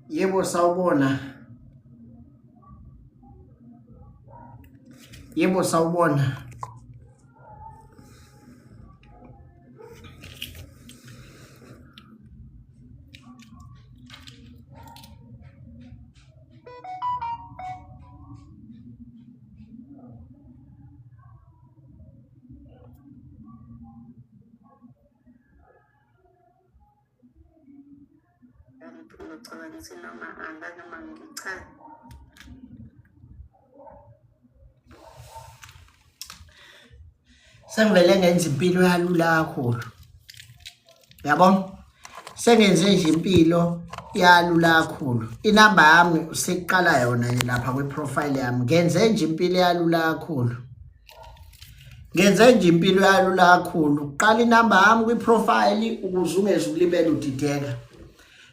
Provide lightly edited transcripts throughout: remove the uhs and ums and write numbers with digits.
Yebo, sawubona. Yebo, sawubona. Ngicabanga ukuthi noma angazi noma ngichaze. Sengivele ngenza impilo yalula kakhulu. Yabo? Sengenze nje impilo yalula kakhulu. Inamba yami sekuqala yona nje lapha kwi-profile yami. Ngenze nje impilo yalula kakhulu. Ngenze nje impilo yalula kakhulu. Qala inamba yami kwi-profile ukuze ungeze ukulibela udideka.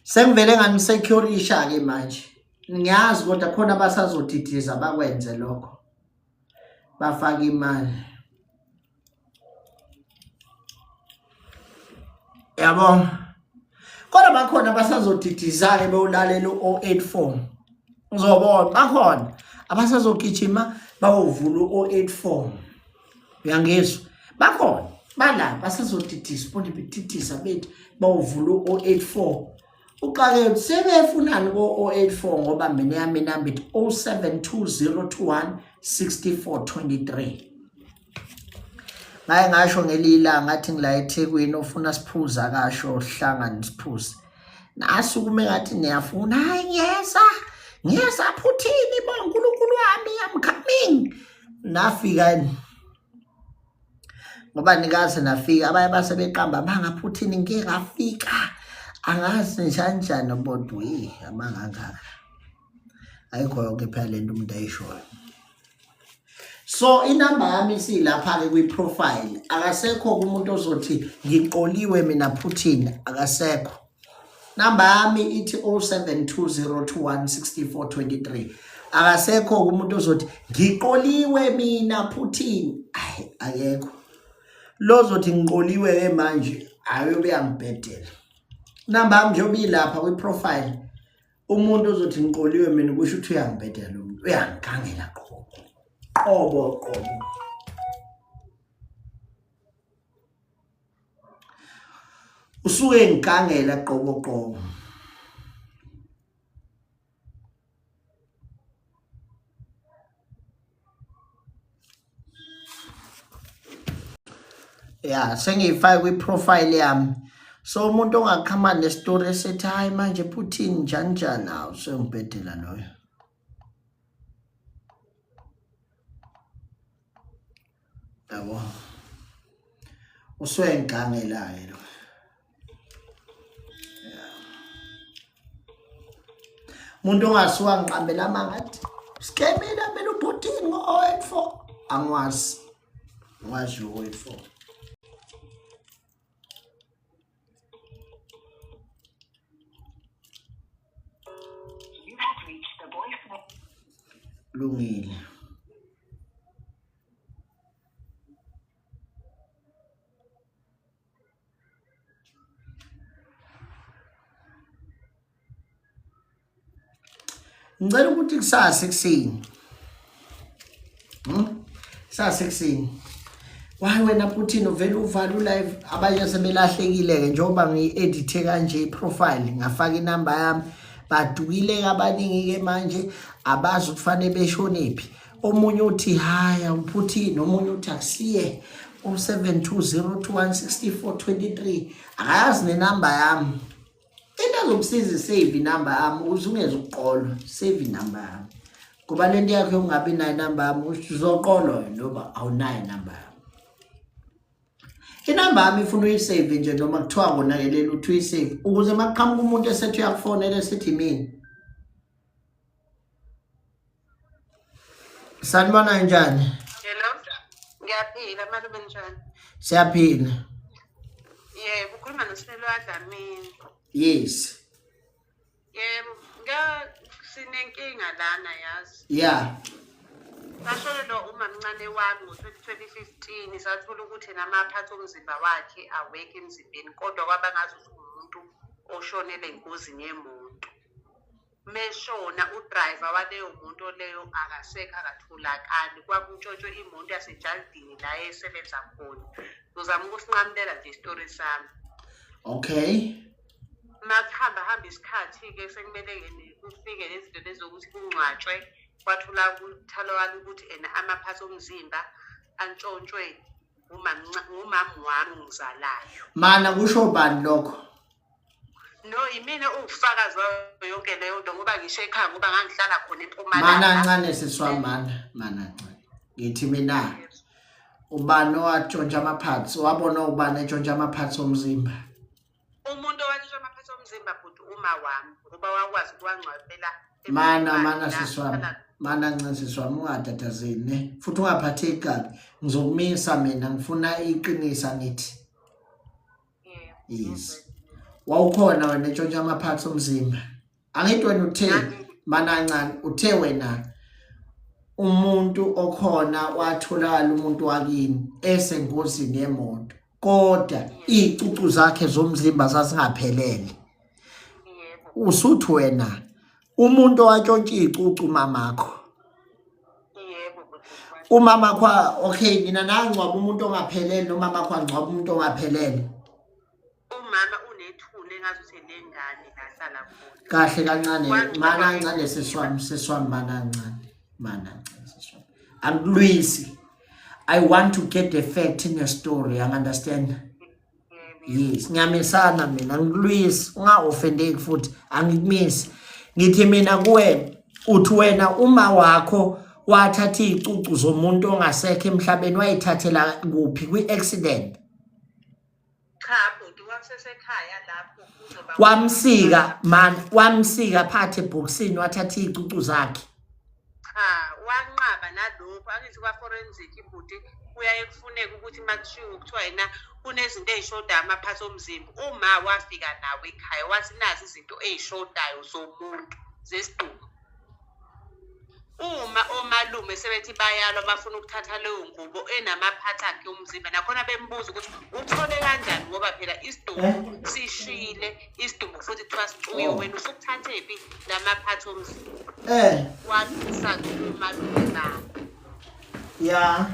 Sengivele nganisecurisha-ke manje. Ngiyazi kodwa khona abasazodidiza bakwenze lokho. Bafake imali. Yabo. Kodwa bakhona abasazodidiza-ke bewulalela u-084. Uzobona bakhona abasazogijima bawuvula u-084. Uyangizwa? Bakhona bala basazodidisa bonke bedidisa bethi bawuvula u-084. Uxake sebefunani ko-084 ngoba mina yami inamba ithi 072021 6423. Ngaye ngasho ngelinye ilanga ngathi ngila eThekwini ofuna siphuze akasho hlangane siphuze. Nasukume ngathi niyafuna hayi ngiyeza ngiyeza phuthini bo uNkulunkulu wami I'm coming. Nafika ngoba nikaze nafika abanye base beqamba amanga phuthini ngike ngafika angazi njanjani bodwa yi amanga angaka. Ayikho yonke phela lento umuntu ayishoyo. So inamba yami isilapha ke kwi-profile. Akasekho umuntu ozothi ngiqoliwe mina Putin akasekho. Namba yami ithi 0720216423. Akasekho umuntu ozothi ngiqoliwe mina Putin. Ayi akekho. Lo ozothi ngiqoliwe ke manje ayobe yangibhedela. Namba yami njengoba ilapha kwi-profile umuntu ozothi ngiqoliwe mina kusho ukuthi uyangibhedela lo muntu uyangigangela qobo qobo qobo usuke ngigangela qobo qobo. Ya, sengiyifake kwi-profile yami. So umuntu ongaqhama nesitori esethi hayi manje Putin njani njani awu sengibhedela loyo. Yabo. Usuke ngigangela-ke lo. Umuntu ongasuka ngiqambela amanga athi skemile mina uPutin ngo-084 angwazi ngwazi u-084. Lungile. Ngicela ukuthi kusasa ekuseni. Kusasa ekuseni. Why wena Putin uvele uvale ulive abanye sebelahlekile ke njengoba ngiyi-edithe kanje i-profile ngafaka inamba yami badukile ke abaningi ke manje abazi ukufanele beshonephi. Omunye uthi haya uPutin, omunye uthi akusiye u-720216423 akayazi nenamba yami. Into ezokusiza isave inamba yami ukuze ungeze ukuqolwa, save inamba yami. Ngoba lento yakho yokungabi nayo inamba yami uzoqolwa wena ngoba awunayo inamba yami. Inamba yami ifuna uyisave nje noma kuthiwa konakelela uthi uyisave ukuze uma kuqhamuka umuntu esethi uyakufonela esethi mina. Sanibona njani? Hello. Ngiyaphila malume njani? Siyaphila. Yebo, ukhuluma noSibelo kaDlamini. Yes. Yebo, nga sinenkinga lana yazi. Yeah. Sashonelwa umamncane wami ngo-2015 sathola ukuthi namaphathi omzimba wakhe awekho emzimbeni kodwa kwaba ngathi umuntu oshonele engozini yemoto. Meshona udriver waleyo moto leyo akasekho akatholakali kwakuntshontshwe imoto yasejalidini la esebenza khona. Ngizama ukusinqamulela nje isitori sami. Okay. Makuhamba hamba isikhathi-ke sekumele-ke kufike lezi zinto lezi zokuthi kungcwatshwe kwathola kutholakala ukuthi ena amaphathi omzimba antshontshwe ngumama wami ngizalayo. Mana kusho bani lokho? No, yimina uwufakazi wayo yonke leyo nto ngoba ngisho ekhaya ngoba ngangihlala khona eMpumalanga. Mana ncane siswa mana, mana ncane. Ngithi mina ubani owatshontsha ama-parts, wabona ubani etshontsha ama-parts omzimba? Umuntu owatshontsha ama-parts omzimba bhuti uma wami ngoba wakwazi ukuwangcwabela. Mana mana siswami, mana ncane siswami ungatatazeli ne futhi ungaphatheki kabi. Ngizokumisa mina ngifuna iqinisa ngithi. Yes. Wawukhona wena etshontsha amaphathi omzimba. Angithi wena uthe manancane uthe wena umuntu okhona watholakala umuntu wakini esengozini yemoto kodwa izicucu zakhe zomzimba zazingaphelele. Usuthi wena umuntu owatshontsha izicucu mamakho. Umama kwa okay nina nangcwaba umuntu ongaphelele nomama kwa ngcwaba umuntu ongaphelele. Umama unethuna engazuthi lengane lahlala khona. Kahle kancane mana kancane siswami siswami mana kancane mana kancane siswami. Angikulwisi. I want to get the fact in your story, you understand? Yes, ngiyamisana mina angikulwisi, unga-offendeki futhi angikumisi. Ngithi mina kuwe uthi wena uma wakho wathatha izicucu zomuntu ongasekho emhlabeni wayithathela kuphi kwi-accident? Cha bhuti wasesekhaya lapho kuzoba Wamsika man, wamsika phakathi ebhokisini wathatha izicucu zakhe. Cha wanqaba nalokhu angithi kwa-forensic bhuti kuyaye kufuneke ukuthi uma kushiwo kuthiwa yena kunezinto ey'shodayo amaphathi omzimba uma wafika nawo ekhaya wathi nazi izinto ey'shodayo zomuntu zesidumbu uma omalume sebethi bayalwa bafuna ukuthatha leyo ngubo enamaphathi akhe omzimba nakhona bembuza ukuthi uthole kanjani ngoba phela isidumbu eh? sishile isidumbu futhi kuthiwa sicuye oh. wena usukuthathephi lamaphathi omzimba eh walwisa umalume bakhe ya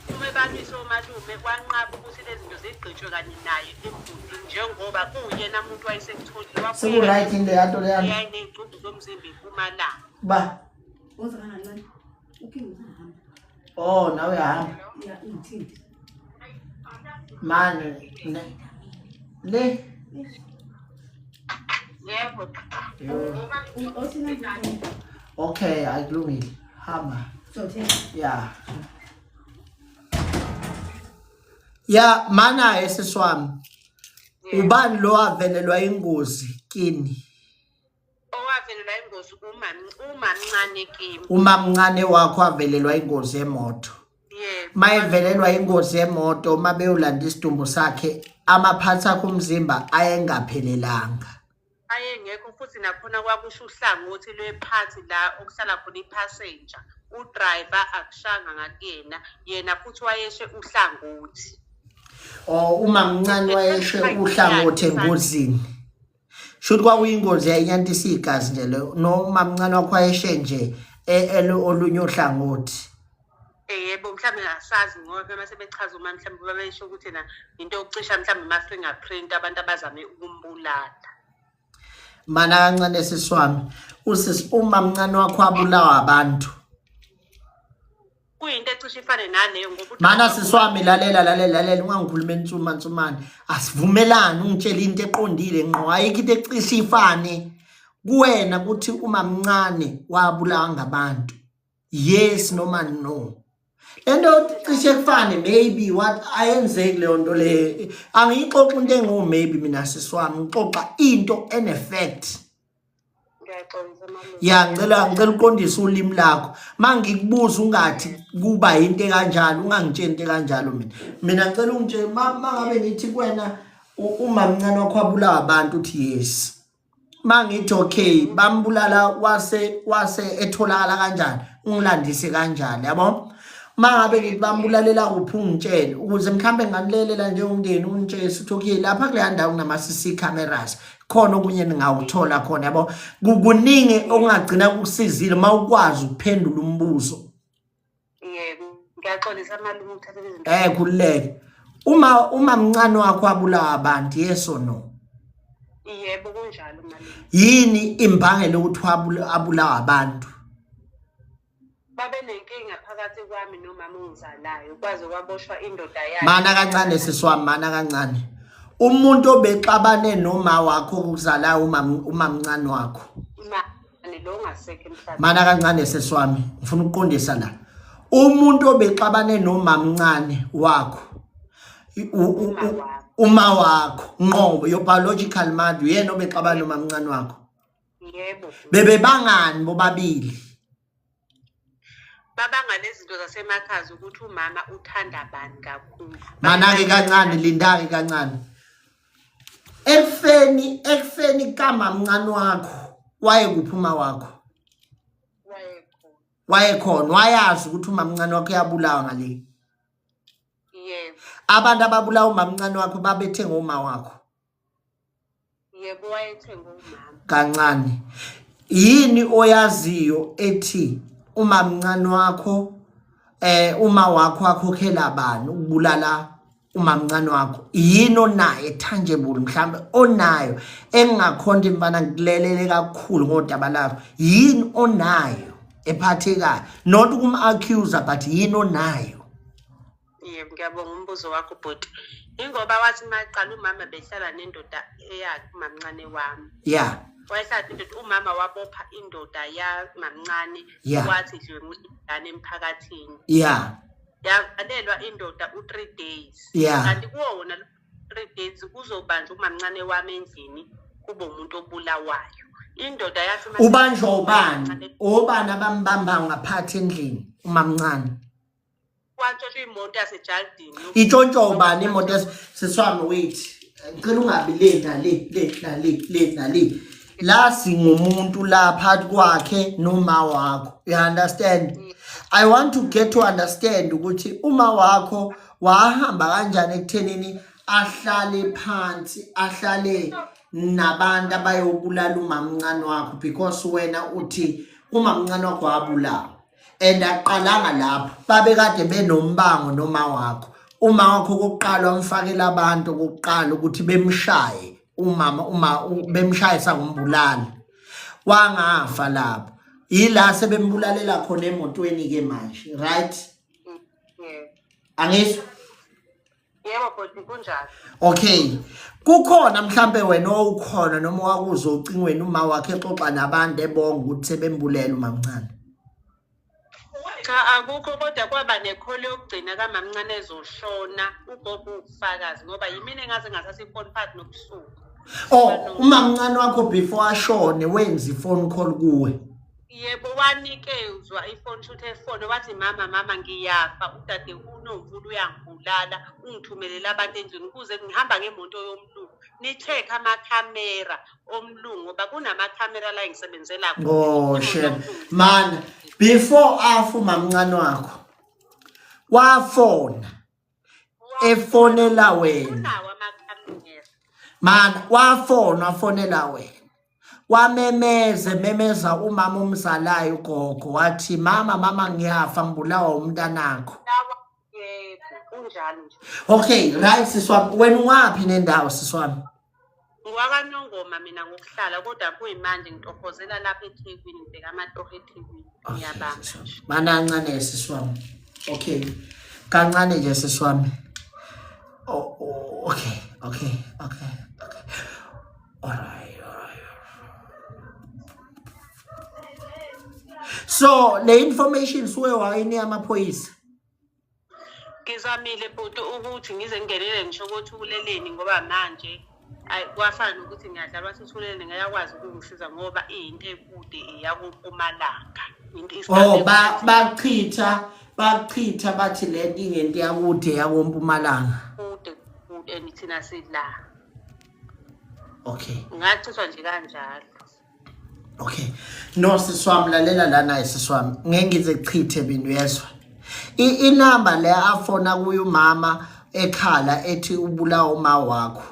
uma ebalwisa omalume kwanqaba ukuthi lezi zinto zigqitshwe kanye naye ebhuti njengoba kuyena muntu wayesekutholile seku-right into yanto leya yayiney'cubu zomzimba impumalanga ba oh nawe uyahamba mane ne le Yebo. Okay, akulungile. Hamba. Yeah. Ya mana esiswami. Ubani lo wavelelwa ingozi kini? Owavelelwa ingozi umamncane kimi. Umamncane wakho wavelelwa ingozi yemoto. Yebo. Mayevelelwa ingozi yemoto uma beyolanda isidumbu sakhe amaphathi akhe omzimba ayengaphelelanga. Ayengekho futhi nakhona kwakusho uhlangothi lwephathi la okuhlala khona ipassenger. Udriver akushanga ngakuyena, yena futhi wayeshe uhlangothi. Oh umamncane wayeshe uhlangothi engozini. Shuthi kwakuyingozi yayinyantisa igazi nje leyo noma mncane wakho wayeshe nje e, olunye uhlangothi. Eh, yebo mhlawumbe asazi ngoba uma sebechaza uma mhlawumbe babesho ukuthi na into yokucisha mhlawumbe ama-fingerprint abantu abazame ukumbulala. Mana kancane sisi wami usisi uma mncane wakho abulawa abantu. Kuyinto ecishe ifane naleyo ngoba Mana sisi wami lalela lalela lalela ungangikhuluma insuma nsumane asivumelani ungitshela into eqondile ngqo ayikho into ecishe ifane kuwena ukuthi umamncane wabulawa ngabantu yes noma no lento cishe kufane maybe what ayenzeki leyo nto le angiyixoxi into engu maybe mina sisi wami ngixoxa into ene fact. Ngiyaxolisa malume. Ya ngicela ngicela uqondise ulimi lakho. Mangikubuza ungathi kuba into ekanjalo ungangitsheli into ekanjalo mina. Mina ngicela ungitshele mangabe ngithi kuwena umamncane wakho wabulawa abantu uthi yes. Mangithi okay bambulala wase wase etholakala kanjani ungilandise kanjani yabo? Mangabe ngithi bambulalela kuphi ungitshele ukuze mhlambe nganilelela njengomndeni ungitshele ukuthi okay lapha kuleya ndawo kunama CC cameras. Khona okunye ningawuthola khona yabo. Kuningi okungagcina kukusizile uma ukwazi ukuphendula umbuzo. Yebo, ngiyaxolisa malume ukuthatha izinto. Eh khululeke. Uma uma mncane wakho abulawa abantu yes or no? Yebo kunjalo malume. Yini imbangela ukuthi abulawa abantu? Babenenkinga phakathi kwami nomama ongizalayo kwaze kwaboshwa indoda yakhe. Mana kancane sisi wami, mana kancane. Umuntu obexabane noma wakho okuzalayo umamncane wakho. Mane lo ongasekho emhlabeni. Mana kancane sisi wami, ngifuna ukuqondisa la. Umuntu obexabane nomamncane wakho uma wakho ngqo your biological mother uyena obexabane nomamncane wakho. Yebo. Bebebangani bobabili? Babanga lezinto zasemakhaza ukuthi umama uthanda bani kakhulu. Mana-ke kancane, linda-ke kancane. Ekufeni, ekufeni kamamncane wakho, wayekuphi uma wakho? Wayekhona. Wayekhona, wayazi ukuthi umamncane wakho uyabulawa ngale. Yebo. Abantu ababulawa umamncane wakho babethe ngoma wakho. Yebo wayethengwe umama. Kancane. Yini oyaziyo ethi umamncane wakho eh uma wakho akhokhela bani ukubulala umamncane wakho yini onayo tangible mhlambe onayo engingakhonta imfana ngikulelele kakhulu ngodaba lakho yini onayo ephathekayo not ukum accuser but yini onayo Yebo, ngiyabonga umbuzo wakho bhuti. Ingoba wathi maqala umama behlala nendoda eyakhe umamncane wami. Yeah. Wayehlala indoda umama wabopha indoda yamamncane yeah. wathi dlwengula ingane emphakathini. Yeah. Yavalelwa indoda u3 days. Yeah. Kanti kuwo wona 3 days kuzobanjwa umamncane wami endlini kube umuntu obulawayo. Indoda yathi ubanjwa ubani? Obani abambamba ngaphathi endlini umamncane? Kwantshontsha imoto yasejalidini. Itshontshwa ubani imoto siswami wait. Ngicela ungabi le nale le nale le nale. La singumuntu la phakathi kwakhe noma wakho. You understand? I want to get to understand ukuthi uma wakho wahamba kanjani ekuthenini ahlale phansi ahlale nabantu abayobulala umamncane wakho because wena uthi umamncane wakho wabulawa. and aqalanga lapho babekade benombango noma wakho uma wakho kokuqala wamfakela abantu okokuqala ukuthi bemshaye umama uma bemshaye sangumbulali wangafa lapho yila sebembulalela khona emotweni ke manje right angizwa Yebo bhuti kunjalo. Okay. Kukhona mhlambe wena owukhona noma wakuzwa ocingweni uma wakhe exoxa nabantu ebonga ukuthi sebembulela umamncane. Cha akukho kodwa kwaba nekholi yokugcina kamamncane ezoshona ugogo uwufakazi ngoba yimina engaze ngathatha ifoni phakathi nobusuku. Oh, umamncane wakho before ashone wenza i-phone call kuwe. Yebo wanikezwa ifoni shuthi efone wathi mama mama ngiyafa udade unomvula uyangibulala ungithumelela abantu endlini ukuze ngihamba ngemoto yomlungu ni-check amakhamera omlungu ngoba kunamakhamera la engisebenzela khona. Oh shame man before afa umamncane wakho wafona efonela wena mana wafona wafonela wena wamemeza ememeza umama omzalayo ugogo wathi mama mama ngiyafa ngibulawa umntanakho okay right siswami wena ungaphi nendawo siswami NgowakaNongoma mina ngokuhlala kodwa kuyimanje ngitohozela lapha eThekwini ngibheka amatoho eThekwini ngiyabamba. Mana kancane sisi wami. Okay. Kancane nje sisi wami. Oh, oh, okay, okay, okay, okay. All right, all right. So, le information suke wayinika amaphoyisa. Ngizamile bhuti ukuthi ngize ngingenele ngisho kothuleleni ngoba manje ayi kwafana nokuthi ngiyadlala wathi uthuleleni ngeke akwazi ukungisiza ngoba iyinto ekude iyakumpumalanga into Oh ba bachitha bachitha bathi le nto ingento yakude yakompumalanga. Kude kude and thina sila. Okay. Ngachithwa nje kanjalo. Okay. No sisi wami lalela lana sisi wami. Ngeke ngize kuchithe mina uyezwa. Inamba le afona kuyo umama ekhala ethi ubulawa uma wakho.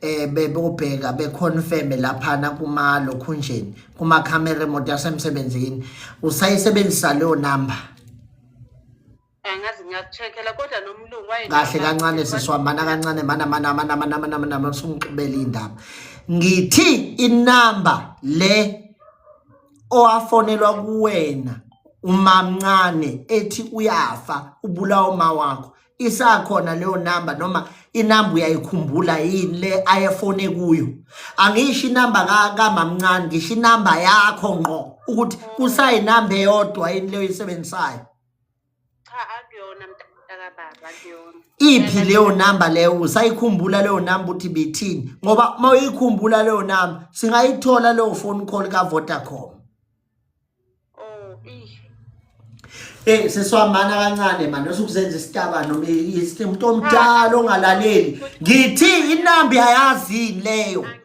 bebobheka beconfirm laphana kuma lokhunjeni kuma camera emoto yasemsebenzini usayisebenzisa leyo number. Angazi ngiyakucheckela kodwa nomlungu waye Kahle kancane sisi wami, mana kancane, mana mana mana mana mana mana, usungixubela indaba. Ngithi inamba le owafonelwa kuwena umamncane ethi uyafa ubulawa uma wakho, isakhona leyo namba noma inamba uyayikhumbula yini le ayefone kuyo? Angisho inamba kamamncane, ngisho inamba yakho ngqo ukuthi kusayinamba eyodwa yini leyo oyisebenzisayo. Cha, akuyona mntakababa, akuyona. Iphi leyo namba leyo? Usayikhumbula leyo namba ukuthi bithini? Ngoba uma uyikhumbula leyo namba singayithola leyo phone call ka-Vodacom. Oh, ish. Eh sesiwamana kancane manje usukuzenza isitaba noma umuntu omdala ongalaleli. Ngithi inamba uyayazi yini leyo? Angiyazi.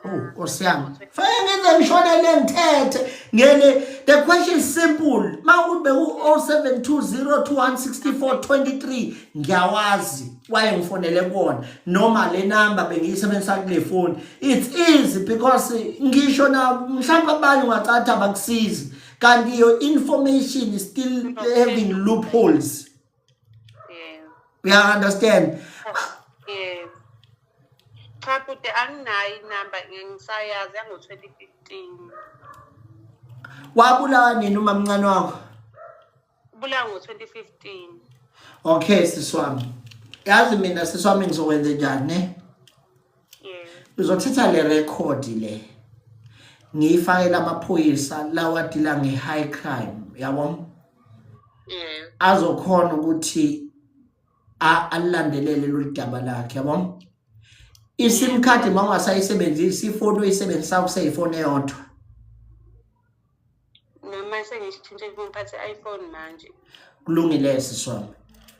Oh, Nkosi yami. Fanele ngize ngishonele ngithethe ngene. The question is simple. Mawukuthi beku 0720216423 ngiyawazi waye ngifonele kuwona noma le number bengiyisebenzisa kule phone. It's easy because ngisho na mhlawumbe abanye ungacatha abakusizi kanti your information is still having loopholes. Yeah. You understand? Yeah. Cha bhuti, anginayo inamba, ngisayazi yango-2015. Wabulawa nini umamncane wakho? Ubulawa ngo-2015. Okay sisi wami. Yazi mina sisi wami ngizokwenza njani ne? Yeah. Ngizothatha le record le. Ngiyifakele amaphoyisa lawa deala nge-high crime, yabo? Yeah. Azokhona ukuthi alilandelele lolu daba lakhe, yabo? I-SIM card uma ungasayisebenzisi, ifoni oyisebenzisa kuseyifoni eyodwa. Noma sengishintshe ngiphathe i-iPhone manje. Kulungile sisi wami.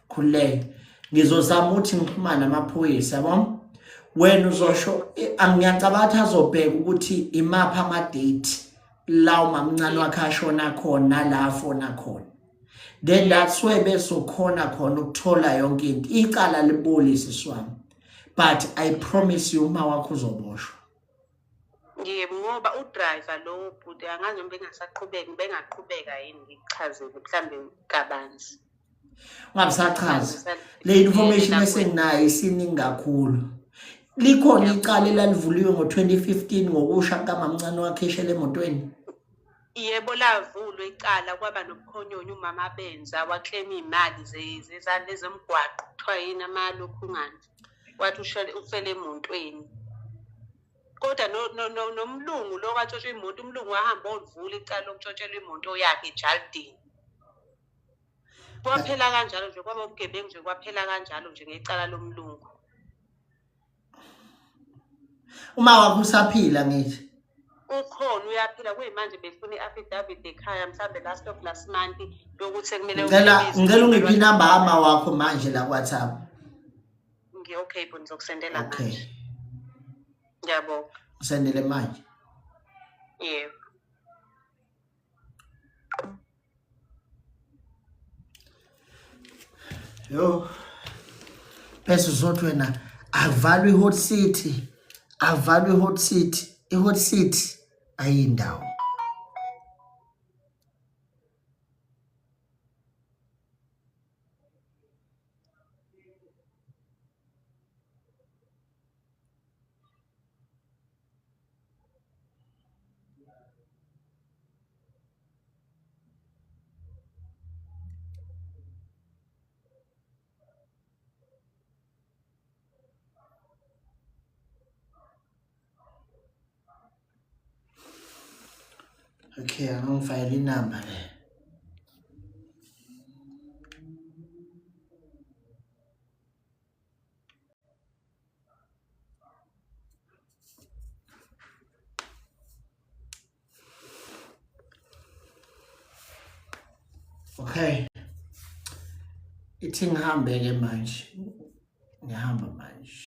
Khululeke. Ngizozama ukuthi ngixhumane namaphoyisa, yabo? Wena uzosho, ngiyacabanga ukuthi azobheka ukuthi imaphi ama-date la umamncane wakhe ashona khona nala afona khona. Then that's where besokhona khona ukuthola yonke into. Icala liboli sisi wami. But I promise you uma wakho uzoboshwa. Yebo, ngoba udriver lowo bhuti angazi noma bengasaqhubeka, bengaqhubeka yini ngikuchazele mhlambe kabanzi. Ungabisachaza. Le information esenginayo isiningi kakhulu. Likhona icala elalivuliwe ngo-2015 ngokusha kukamamncane wakhe eshele emotweni. Yebo, lavulwa icala kwaba nobukhonyonyo umama benza waklema iy'mali zezemgwaqo kuthiwa yini amalokhungane, wathi ufele emontweni. Kodwa nomlungu lo katshotshwa imoto, umlungu wahamba olivula icala lokutshontshelwa imoto yakhe ejalidini. Kwaphela kanjalo nje, kwaba ubugebengu nje, kwaphela kanjalo nje ngecala lomlungu. Uma wakho usaphila ngithi? Ukhona, uyaphila kuyimanje, befuna i-affidavit ekhaya mhlambe last of last month yokuthi sekumele Ngicela ungiphe inamba yama wakho manje la ku-WhatsApp. Okay bhuti, ngizokusendela Okay. manje. Ngiyabonga. Usendele manje. Yebo. Yo. Bese uzothi wena avalwe i-hot city, avalwe i-hot city, i-hot city ayindawo. Okay, angifayele inamba le. Okay. Ithi ngihambe ke manje. Ngihamba manje.